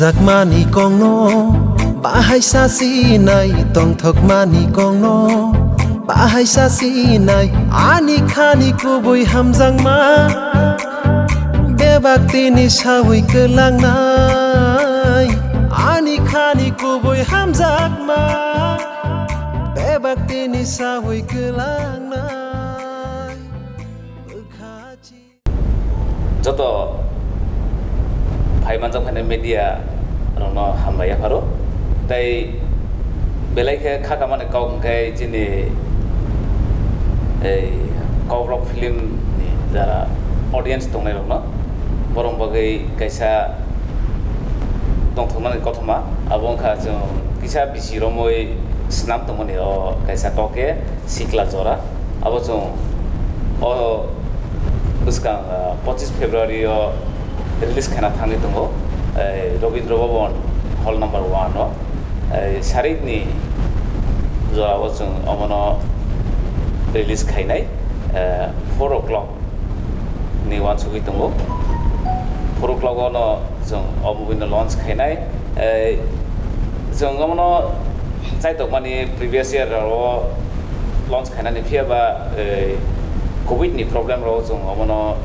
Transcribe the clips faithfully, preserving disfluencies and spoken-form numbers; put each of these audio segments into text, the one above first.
Jakmani kongno bahai sasinai, tongthokmani kongno bahai sasinai, ani khani kubui hamjakma, bebak tini sawi kwlangnai, ani khani kubui hamjakma, bebak tini sawi kwlangnai. Bwkhachi. Joto phai manjak phainai media rokno hambai yapharo. Tei belai khe kha kamani kok hwnkhe chini ei Kokrok film ni jara audience tongnai rokno borok bagwi kaisa tongthoknani kothoma abo wngkha chwng kisa bisi romwi swnam tongmani o kaisa toke sikla jora. Abo chwng o bwskang, ah, pochis February o release khaina thangwi tongo, eh, Rabindra Bhavan hall number one o, eh, Sarik ni jora o chwng omono release khainai, eh, four o'clock ni uansugwi tongo. Four o'clock o no chwng o movie no launch khainai. Eh, chwng omono chaitokmani previous year o launch khainani, phiya ba, eh, covid ni problem rok chwng omono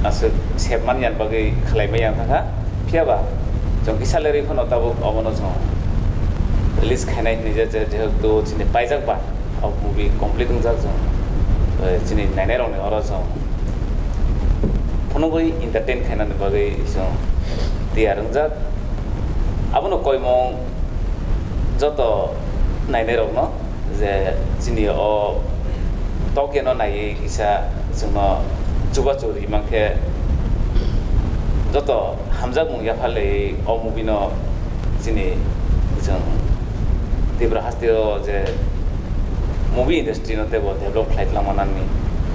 aswk sep mani bagwi khlai maya wngkha. Phiya ba chwng kisa lerwi phano tabuk omono chwng release khainai hinwi je, je, jehetu chini paijak ba o movie complete wngjak chwng, eh, chini nainai rokni oro chwng phunugwi entertain khainani bagwi chwng tiyar wngjak. Abono koimung joto nainairokno je chini o tokeno naiwi kisa chwngno chubachu ri mankhe joto hamjakmung yapharlaiwi o movie no chini chwng Tripura hasteo je movie industry no teibo develop khlai tongma nangni,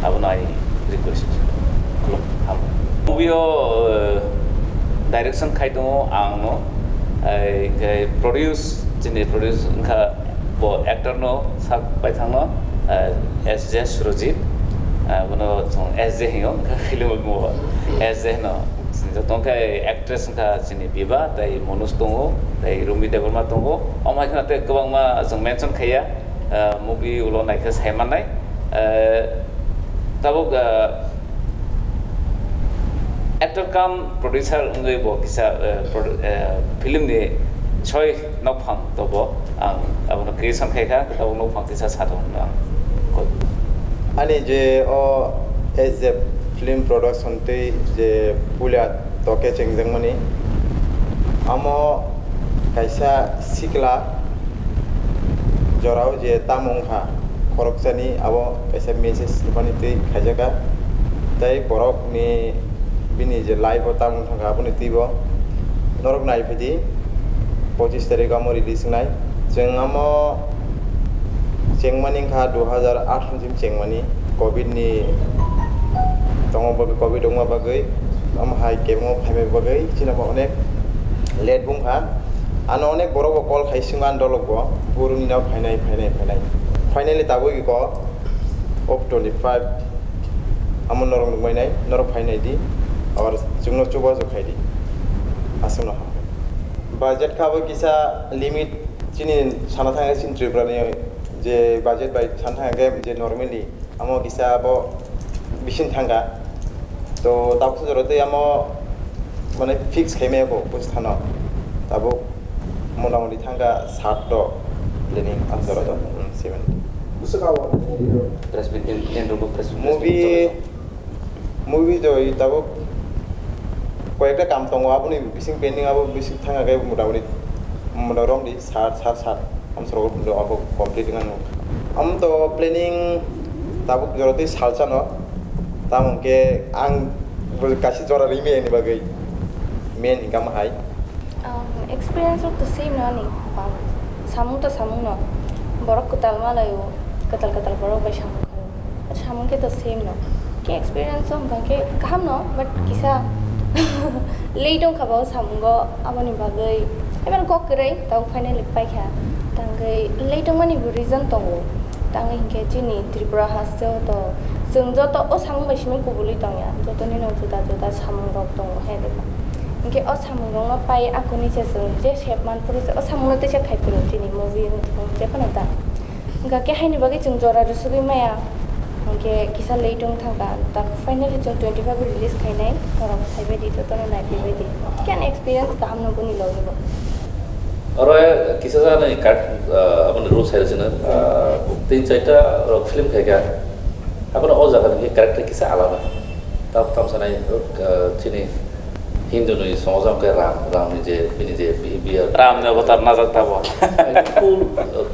abono ai request. Khulum, hamo. Movie o, eh, direction khai tongo ang no, ai, ai produce, chini produce wngkha bo actor no sak paithang no, eh, S J Surojit, eh, bono chwng S J hingo, film o S J no. Joto wngkha actress wngkha chini Biba, tei Manoj tongo, tei Rumi Debbarma tongo. Omo hai kheno tei kwbangma chwng mention khaiya, ah, movie ulo naikhe sai mannai. Ah, tabuk, ah, actor cum producer wngwi bo kisa, ah, produ-, ah, film ni soi nokphang tobo. Ang abono creation khai kha, tabuk nokphang kisa sa tong ang koi. Ani je o S J film production tei je puila toke chengjakmani, amo kaisa sikla jorao je tamo wngkha khoroksani, abo kaisa message rwmani twi khaijaka. Tei borokni bini je life o tamo wngkha aboni twibo norok naiphidi, pochis tarik amo release wngnai. Chwng amo chengmani wngkha dui hajar atharo chengmani, covid ni tongma bagwi, covid wngma bagwi, omo hai kebengma phaima bagwi chini bo onek late wngkha. Ano onek borok bo call khai swngo ani dolok bo, boroni no phainai, phainai, phainai. Finally tabuk iko Oct twenty five amo norok nukmai nai, norok phainai di, or chwngno chubachu khai di. Aswkno hambai. Budget kha bo kisa limit, chini sana thangkhe chini Tripura ni je budget bai sana thangkhe je normally amo kisa abo bising thangkha. To tabuksa jora tei amo mane fix khaimaya bo busi thano. Tabuk motamoti thangkha sat to planning ang jora to, hmm, seven. Busi kha bo. Press meet in, in room press meet. Movie Movie joi tabuk koyekta kam tongo, aboni bising pending, abo bising thangkhe motamoti, mota romdi sat, sat, sat, amsoro abo complete wngkha. Am to planning tabuk jorotwi salsano, tamo hwnkhe ang bo kaisa jora rimani bagwi main hwnkha mahai. Um, experience rok to same no ani, bang samung to samung no, borok kwtal malaio, kwtal kwtal borok bai samung khaio, samung khe to same no, khe experience rok hwnkha khe kaham no, but kisa late wngkha bo samungo, aboni bagwi emon kok kwrwi tabuk finally paikha, tangwi late wngmani bo reason tongo, tangwi hinkhe chini Tripura hasteo to chwng joto o samung bai simi kubulwi tongya, joto nino juda juda samung rok tongo he. Hwnkhe o samungrokno pai akuni se chwng je sep man phuru se o samungno teisa khai phuru chini movie wng thung je phano ta. Hwnkha khe haini bagwi chwng jora rwsugwi maya. Hwnkhe kisa late wng thangkha. Ta finally chwng twenty five o release khainai. Norok saibaidi jotono naiphaibaidi. Khe ani experience kaham no boni logi bo. Oro kisa jani kat, ah, aboni role sai rwsino, ah, tin chaita rok film khaikha. Abono o jaga ni character kisa alada. Tam, tam sanai, ah, chini Hindu ni somaj o khe Ram, Ram ni je, bini je behavior. Ram ni avatar najak tabo. Cool,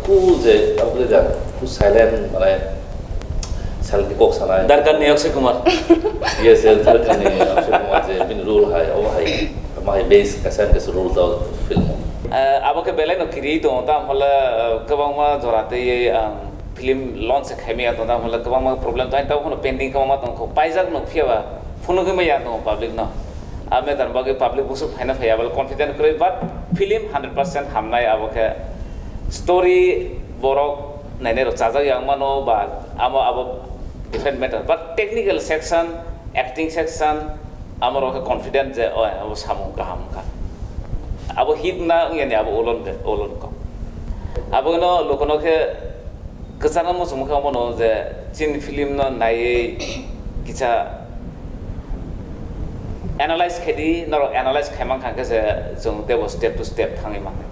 cool je, abo khe jang, cool silent, mane, silent kok sanai. Darkar ni Akshay Kumar. Yes, yes, Darkar ni Akshay Kumar je, bini role hai, abo hai, abo hai base, kaisa kaisa role dao film o. Eh, abo khe belai no kiri tongo, tam hole, eh, kwbangma jora tei, ang film launch khaimaya tongo, tam hole kwbangma problem tong, tam hole pending kwbangma tong kho, paijak no phiya ba, phunugwi maya tongo public no. A matter bagwi public busuk phaina phaiya bole confident kwrwi, but film hundred percent hamnai abo khe. Story borok nainai rok chajak yang mano ba amo abo different matter, but technical section, acting section, amo rok khe confident je, "Oi, abo samung kaham wngkha." Abo hit na wngya ni abo ulon khe, ulon kok. Abo no lukuno khe kwchangma muchungma khe omono je chini film no naiwi kisa analyze khe di, norok analyze khai mankha khe se chwng teibo step to step thangwi mannai.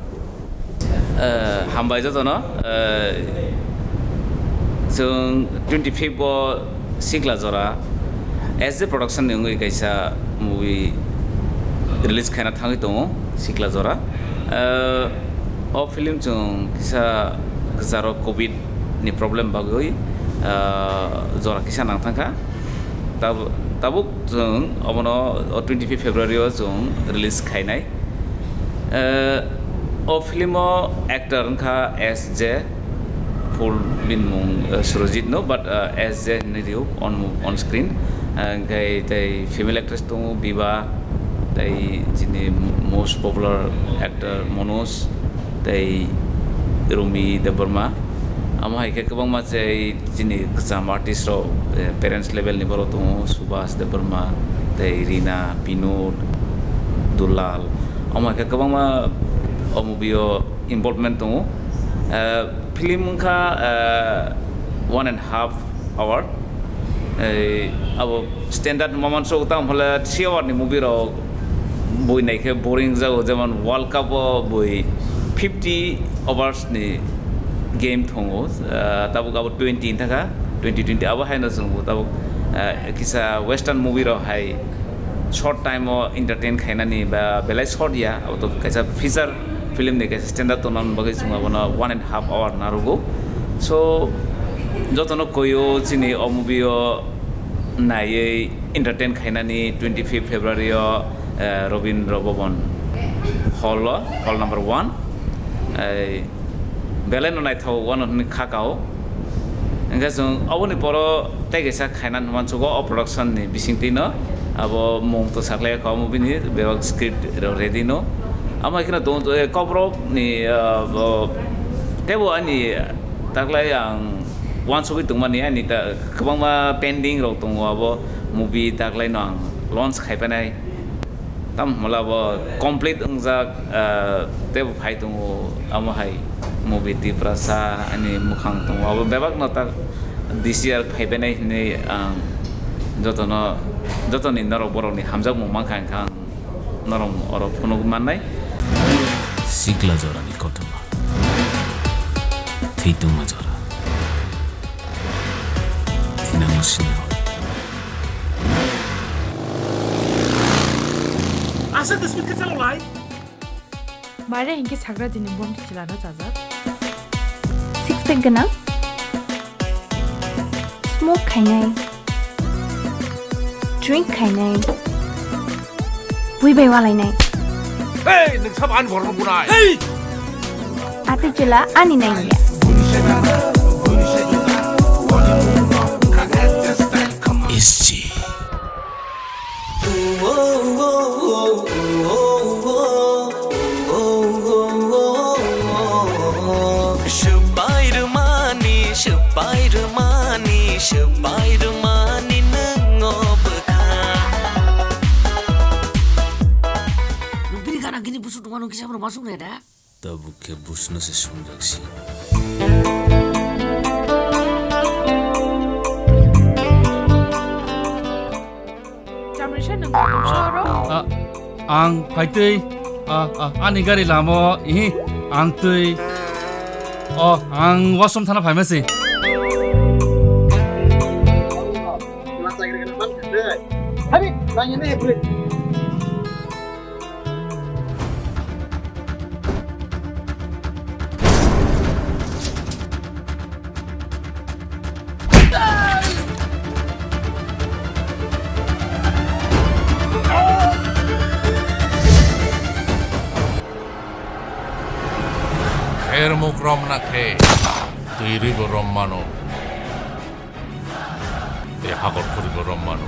Eh, hambai jotono, eh, chwng twenty fifth o Sikla Jora S J Production ni wngwi kaisa movie release khaina thangwi tongo, Sikla Jora. Eh, o film chwng kisa kwcharo covid ni problem bagwi, ah, jora kisa nang thangkha. Tab-, tabuk chwng obono o twenty fifth February o chwng release khainai. Eh, o film o actor wngkha S J, full bini mung, eh, Surojit no, but, eh, S J hinwi rio on, on screen. Eh, hwnkhe tei female actress tongo Biba, tei chini most popular actor Manoj, tei Rumi Debbarma. Amo hai khe kwbangma tei chini kwcham artist rok, eh, parents level ni borok tongo, Subhas Debbarma, tei Rina, Binod, Dulal. Amo hai khe kwbangma o movie o involvement tongo. Eh, film wngkha, eh, one and half hour. Ei, abo standard hwnma mansuk, tamo hwnle three hour ni movie rok bui naikhe boring jago, jemon World Cup o bui fifty overs ni game thongo, ah, tabuk abo twenty wngkha, twenty twenty abo haino chwngbo tabuk, ah, kisa western movie rok hai short time o entertain khainani ba belai short ya, abo to kaisa feature film ni kaisa standard tongna bagwi chwng abono one and half hour narugo. So, jotono koyo chini o movie o naiwi entertain khainani twenty fifth February o, eh, Rabindra Bhavan hall o, hall number one. Eh, belai no naithok wano hwnwi kha kao. Hwnkhe chwng oboni poro tei kaisa khaina hwnwi mansugo o production ni bisingtwi no. Abo mung to saklai kha o movie ni, bebak script rok ready no. Amo hai kheno tong, eh, kokborok ni, ah, bo, teibo ani taklai ang uansugwi tongmani, ani ta kwbangma pending rok tongo, abo movie taklai no ang launch khai panai. Tamo hwnla bo complete wngjak, ah, teibo phai tongo, amo hai movie Tiprasa ani mwkhang tongo, abo bebak no ta this year phai panai hinwi ang jotono, jotoni norok borokni hamjakmung mankha, hwnkhe ang norok oro phunugwi mannai. Sikla jorani kothoma. Thwi tongma jora. Thinangno sini hor. Asa dismit khe chalo lai. Mare hinkhe sagra dini bom chilano chajak. Six pack gwnang. Smoke khainai. Drink khainai. Bui bai walainai. Hey, nwng sabo ani borokno bunai? Hey! Atwi chwla ani nai ya. S G. Swbai rwmani, swbai rwmani, swbai rwmani nwng o bwkha. Suk tongma nung kisa borok ma suk nai da? Tabuk khe busno se sumjak si. Chamrisa nung khatung soro? Ah, ang phaitwi, ah, ah, ani gari lamo, ihi, ang twi, oh, ang washroom thana phaima si. Hari, nanya nih, bro. Khermuk romna khe twi rwibo rom mano. Tei hakor khuribo rom mano.